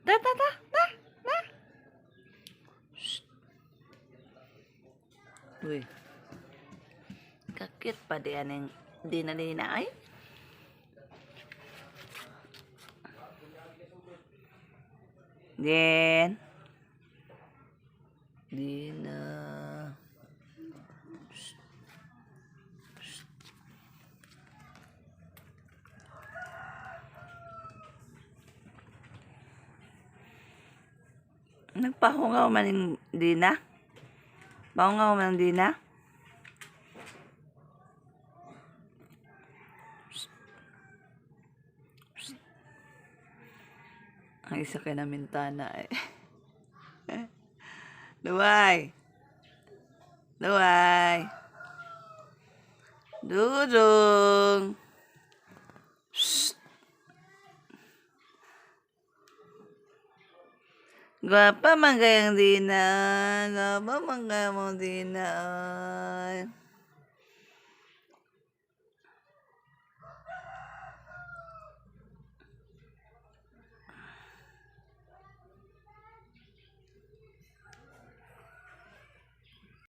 Ta ta ta ta ta. Shh. Uy. Kakit pa di aning di na di na ay. Din. Dina. Shh. Shh. Nagpahungaw man yung Dina? Pahungaw man ang Dina? Ang isa kay namintana eh. Luway! Luway! Dudong! Shh! Gwapa man kayang Dina. Gwapa man kaya mong Dina. Ay.